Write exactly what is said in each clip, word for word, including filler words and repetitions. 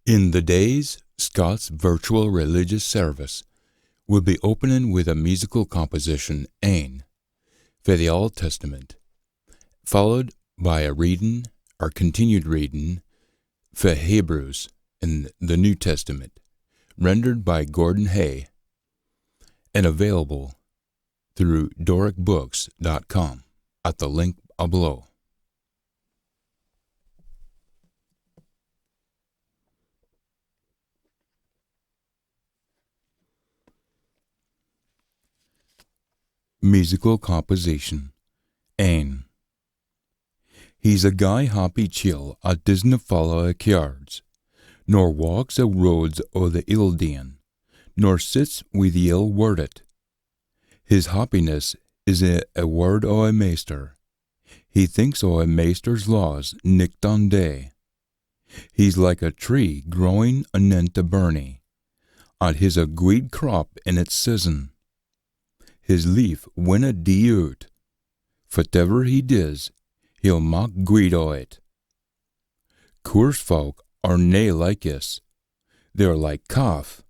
In the day's Scots virtual religious service will be opening with a musical composition, Ain, for the Old Testament, followed by a reading or continued reading for Hebrews in the New Testament, rendered by Gordon Hay and available through doric books dot com at the link below. Musical composition. Ain. He's a gey happy chiel at disna follow a cairds, nor walks a roads o the ill-deein, nor sits wi the ill-wordit. His happiness is i a word o a Maister. He thinks o a Maister's laws nicht an day. He's like a tree growin anent a burnie, an his a gweed crop in its season. His leaf winna dee oot. Fitever he dis, he'll mak gweed o it. Coorse fowk are nae like is. They're like caff,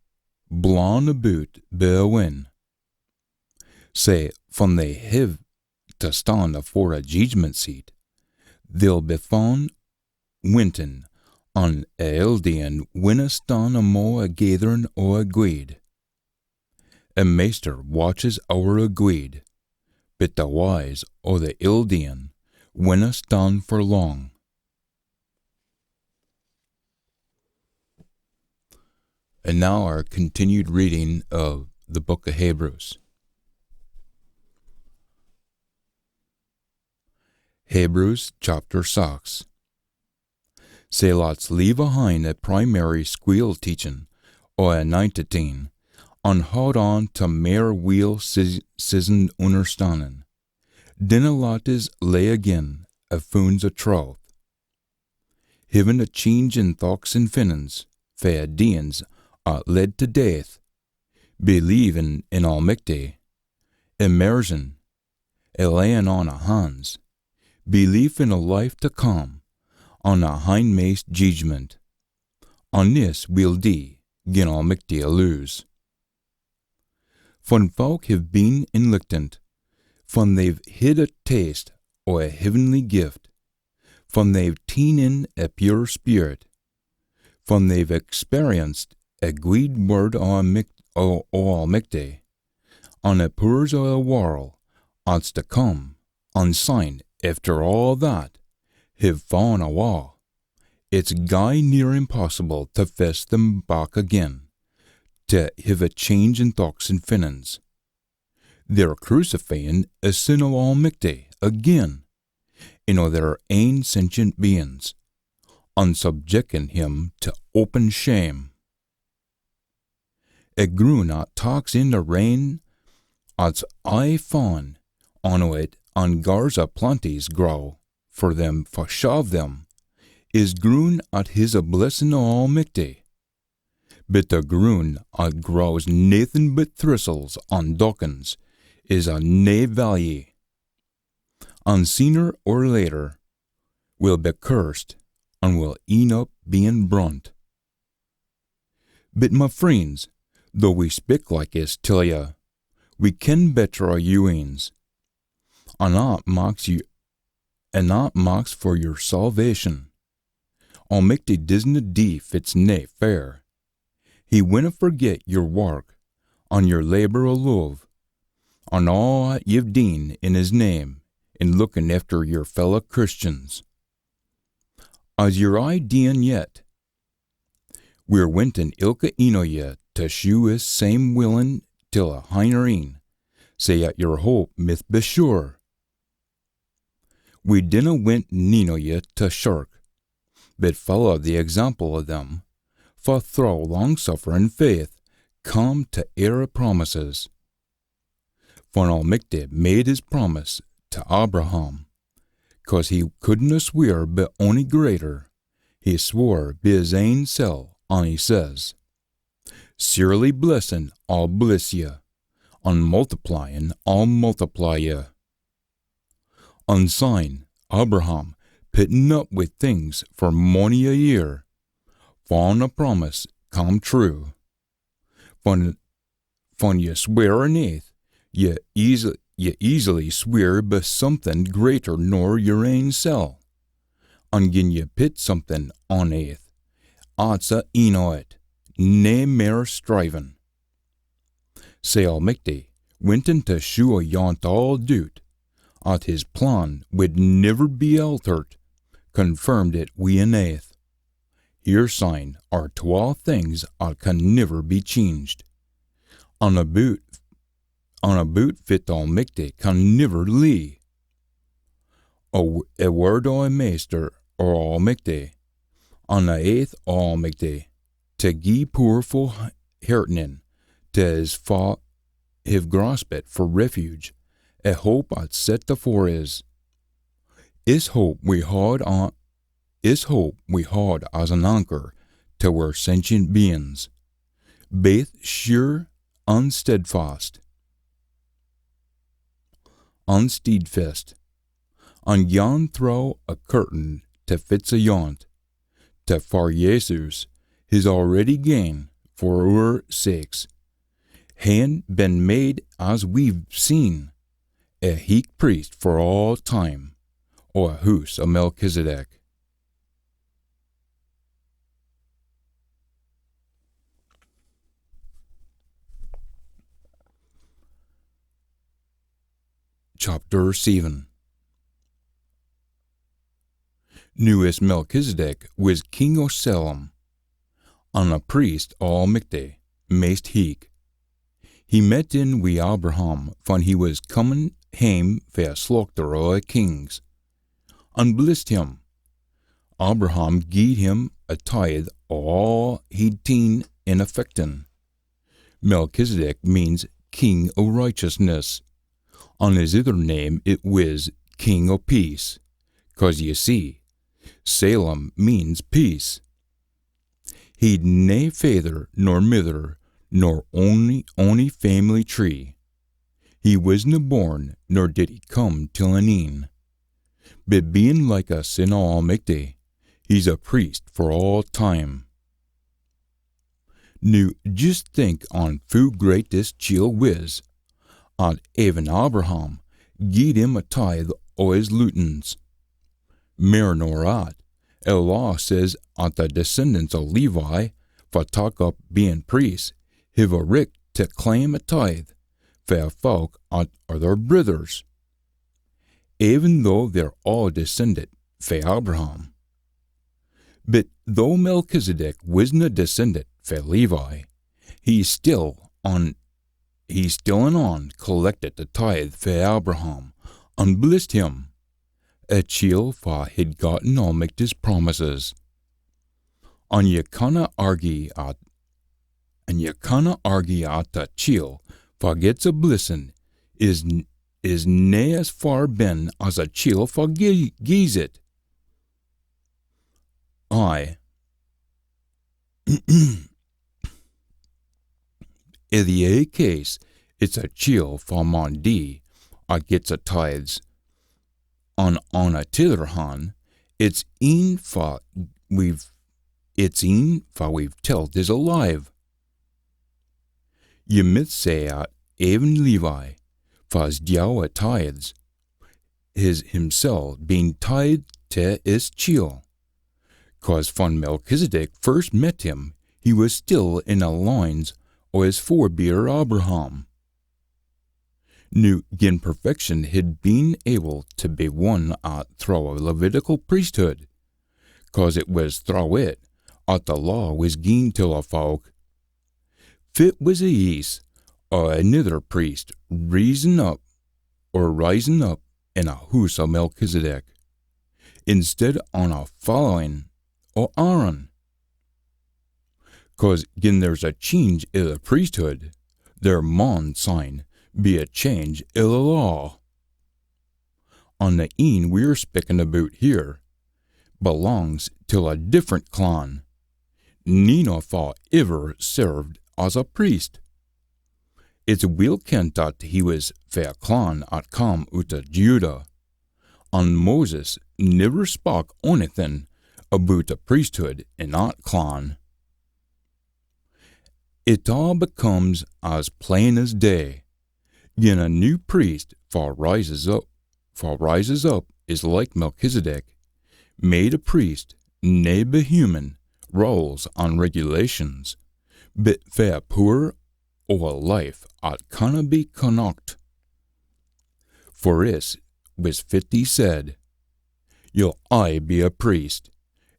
blawn aboot bi a win. Sae, fan they hiv tae stan afore a jeedgment seat, they'll be fun wintin, an a ill-deein winna stan amo a gaitherin o a gweed. A Maister watches ower a gweed, but the wyes o the ill-deein winna stan for lang. And now our continued reading of the book of Hebrews. Hebrews chapter six. Sae lat's leave ahin a primary squeel teachin o a ninety-teen, an haud on tae mair weel seas-, seasoned unnerstannin. Dinna lat's lay again a foons o trowth. Hivin a cheenge in thochts an feelins, fae a deeins at led tae death, believin in Almichty, immersion, a layin on o hans, belief in a life tae come, an a hinmaist jeedgment. An this we'll dee, gin Almichty alloos. Fan fowk hiv been enlichtened, fan they've hid a taste o a heavenly gift, fan they've teen in a pure spirit, fan they've experienced a gweed word o a Micht-, o, o Almichty, an a pooers o a warl at's tae come, an syne, efter aa that, hiv faan awa, it's gey near impossible tae fess them back again, tae hiv a cheenge in thochts an feelins. They're crucifyin a sin o Almichty again, in o their ain sentient beins, an subjeckin him tae open shame. A groon at taks in a rain at's aye faan on o it an gars a planties grow for them fa shav them, is groon at his a blessin o Almichty. But the groon at grows naething but thristles an dockens is o nae value. An seener or later will be cursed an will eyn up bein brunt. But, ma freens, though we spik like this till ye, we ken better o you eens. An that maks you, an that maks for your salvation. Almichty disna dee fit's nae fair. He winna forget your wark, an your labour o love, an aa that ye've deen in his name, in lookin efter your fella Christians. As you're aye deein yet, we're wintin ilka een o ye tae shew is same willin till a hinner een, sae that your hope mith be sure. We dinna wint neen o ye tae shirk, but folla the example o them, fa throwe lang-sufferin faith come tae heir a promises. Fan Almichty made his promise tae Abraham, cause he couldna sweer bi ony greater, he swore bi his ain sel, an he says, "Surely blessin I'll bless ye, an multiplyin I'll multiply ye." An syne, Abraham, pittin up wi things for mony a year, fan a promise come true. Fan, fan ye sweer an aith, ye eas-, ye easily sweer by something greater nor yer ain sel. An gin ye pit something on aith, at's a eyn o it, nae mair strivin. Sae Almichty, wintin tae shew ayont aa doot, at his plan wid niver be altered, confirmed it wi an aith. Here syne are twa things at can niver be changed. An aboot, an aboot fit Almichty can niver lee. A w-, a word o a Maister o Almichty, an a aith o Almichty, tae gie pooerfu h-, heartenin tae his fa hiv graspit for refuge, a hope at's set afore is. Is hope we haud on, is hope we haud as an anchor tae wir sentient beins, baith sure an steadfast. An steadfast. An gyan throwe a curtain tae fit's ayont, tae far Jesus his already gane for oor sakes, haein been made, as we've seen, a heich priest for aa time, o a hoose o Melchizedek. Chapter seven. Noo is Melchizedek wis king o Salem, an a priest o Almichty, maist heich. He met in wi Abraham fan he wis comin hame fae a slauchter o a kings, an blissed him. Abraham gied him a tithe o aa he'd teen in a fechtin. Melchizedek means king o richteousness. An his ither name it wis king o peace, cause ye see, Salem means peace. He'd nae faither nor mither nor ony, ony faimily tree. He wisna born, nor did he come till an eyn. But bein like a sin o Almichty, he's a priest for aa time. Noo, jist think on foo great this chiel wis, at even Abraham gied him a tithe o his lootins. Mair nor at, a law says at the descendants o Levi, fa tak up bein priests, hiv a richt tae claim a tithe fae fowk at are their brithers, even though they're aa descended fae Abraham. But though Melchizedek wisna descended fae Levi, he still an, he still an on collected the tithe fae Abraham, an blissed him, a chiel fa he'd gotten Almichty's promises. An ye canna argy at, an ye canna argy at a chiel fa gets a blissin is n-, is nae as far ben as a chiel fa gi-, gies it. Aye. I the ae case, it's a chiel fa maun dee at gets a tithes, an on a tither han, it's een fa we've, it's een fa we've telt is alive. Ye micht say at even Levi, fa's due a tithes, his himsel been tithed tae his chiel, cause fan Melchizedek first met him, he wis still in a lines o his forebear Abraham. Noo, gin perfection hid been able tae be won at throwe a Levitical priesthood, cause it wis throwe it at the law wis gien till a fowk, fit wis the eese o anither priest raisin up, or risin up in a hoose o Melchizedek, instead on a followin o Aaron? Cause gin there's a change i the priesthood, there maun syne be a change i the law. An the een we're spikkin aboot here belangs till a different clan, neen o fa iver served as a priest. It's weel kent at he wis fae a clan at cam oot o Judah, an Moses niver spak onything aboot a priesthood in that clan. It aa becomes as plain as day, gin a new priest fa rises up, fa rises up is like Melchizedek, made a priest, nae be human rules an regulations, but fae a pooer o a life at canna be connacht. For is wis fit he said, "Ye'll aye be a priest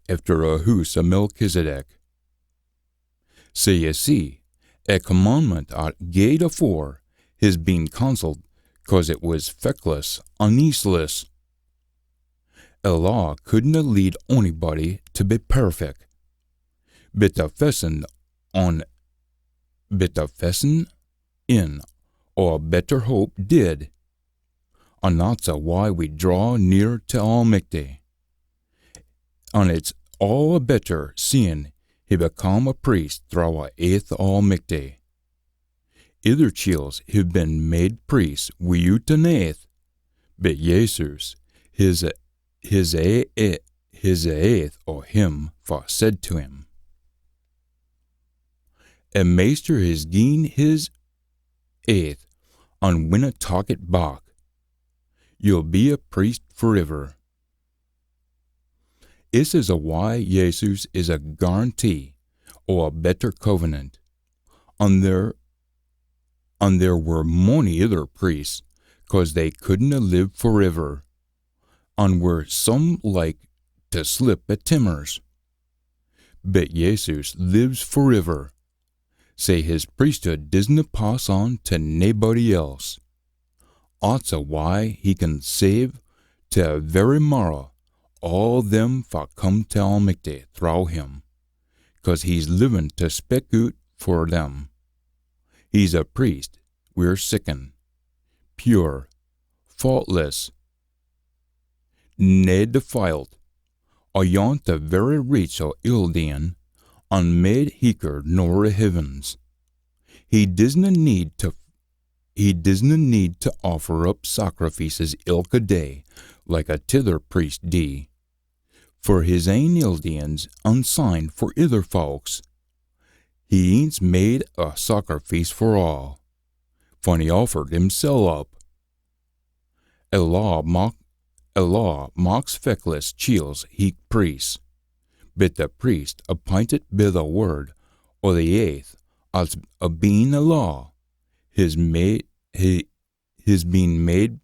efter a hoose o Melchizedek." Sae ye see, a commandment at gaed afore his been cancelled cause it wis feckless an eeseless. A law couldna lead onybody tae be perfect, but a fessin on, but a fessin in o a better hope did. An that's a why we draw near tae Almichty. An it's aa a better seein he become a priest throwe a aith o Almichty. Ither chiels hiv been made priests wioot an aith, but Jesus, his, his a, a, his aith o him fa said tae him. A maister his gien his aith, an winna tak it back. Ye'll be a priest foriver. Is is a why Jesus is a guarantee o a better covenant. An there, an there were mony ither priests, cause they couldna live foriver, an were some like tae slip at timmers. But Jesus lives foriver, sae his priesthood disna pass on tae naebody else. At's a why he can save tae a very marrow aa them fa come tae Almichty throwe him, cause he's livin tae spik oot for them. He's a priest we're seekin, pure, faultless, nae defiled, ayont the very reach o ill-deein, an made heicher nor the heavens. He disna need tae, he disna need tae offer up sacrifices ilka day, like a tither priest dee, for his ain ill-deeins an syne for ither folks. He eence made a sacrifice for aa, fan he offered himsel up. A law maks, a law maks feckless chiels heich priests, but the priest appintit by the word o the aith at's abeen a law, his ma-, he, his been made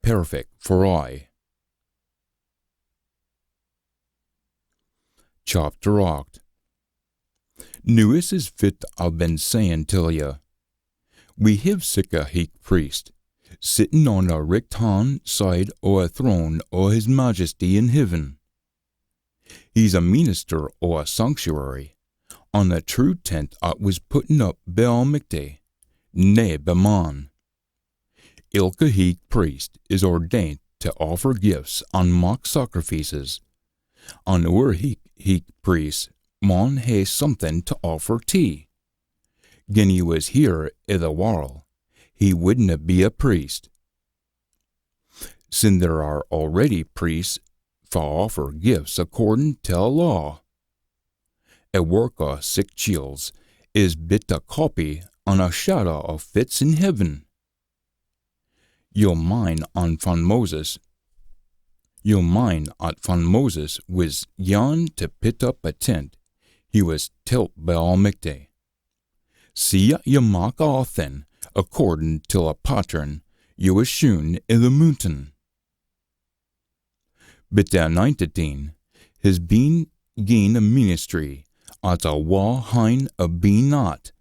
perfect for aye. Chapter aucht. Noo this is fit I've been sayin till ye. We hiv sic a heich priest, sittin on a richt han side o a throne o his majesty in heaven. He's a meenister o a sanctuary, an a true tent at wis putten up by Almichty, nae by man. Ilka heich priest is ordained tae offer gifts an mak sacrifices, an oor heich, heich priest maun hae something tae offer tee. Gin he wis here i the warl, he widna be a priest. Sin there are already priests fa offer gifts accordin tae a law. A wark o sic chiels is bit a copy an a shadda o fit's in heaven. Ye'll mind at fan Moses, ye'll mind at fan Moses wis gyan tae pit up a tent, he wis telt by Almichty, "See at ye mak aathin accordin till a pattern ye wis shown i the moontain." But the Anointed Een his been gien a ministry at's a wa hine abeen at,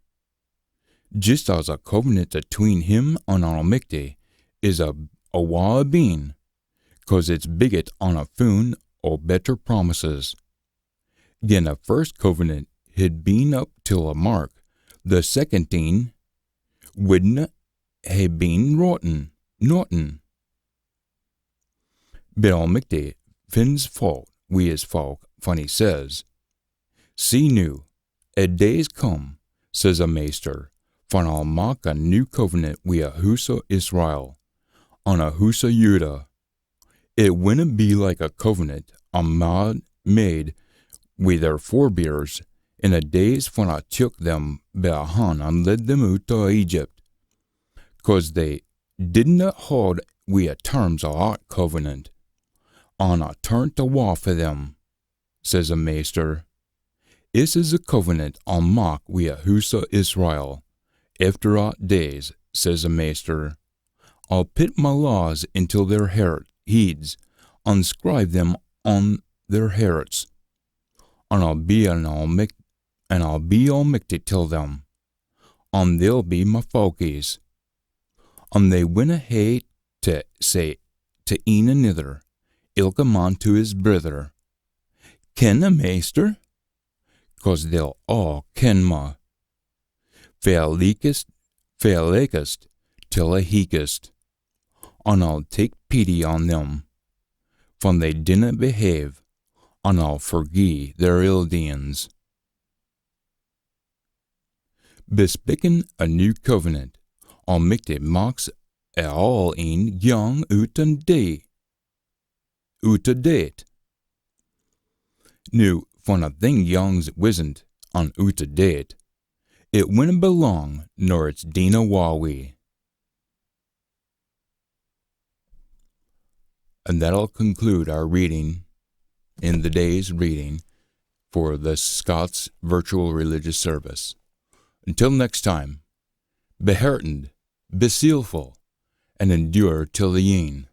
jist as a covenant atween him an Almichty is a, a wa abeen, cause it's biggit on a foon o better promises. Gin a first covenant hid been up till a mark, the second een widna hae been rotten, notten. But Almichty finds faut wi his folk fan he says, "See noo, a day's come," says a Maister, "fan I'll mak a new covenant wi a hoose o Israel, an a hoose o Judah. It winna be like a covenant I made, made wi their forebears in a days when I took them by a hand and led them oot o Egypt, cause they didna haud wi a terms o that covenant, and I turnt awa fae them, says a Maister. This is a covenant I'll mak wi a hoose o Israel. Efter that days, says a Maister, I'll pit my laws intil their heart, heids, and scribe them on their hearts. And I'll be an almicht-, and I'll be almichty till them, and they'll be my folkies. And they winna hae to say to een anither, ilka man to his brither, Ken the Maister? Cause they'll aa ken ma. Fae a leakest, fae a lakest, till a heakest. And I'll tak peety on them, fan they dinna behave, and I'll forgie their ill deeins. By spikkin a new covenant, Almichty maks a aul een gyang oot o day, oot o date. Noo, fan a thing gyangs wizzent and oot o date, it winna be lang nor it's deen awa wi. And that'll conclude our reading in the day's reading for the Scots Virtual Religious Service. Until next time, be heartened, be zealful, and endure till the end.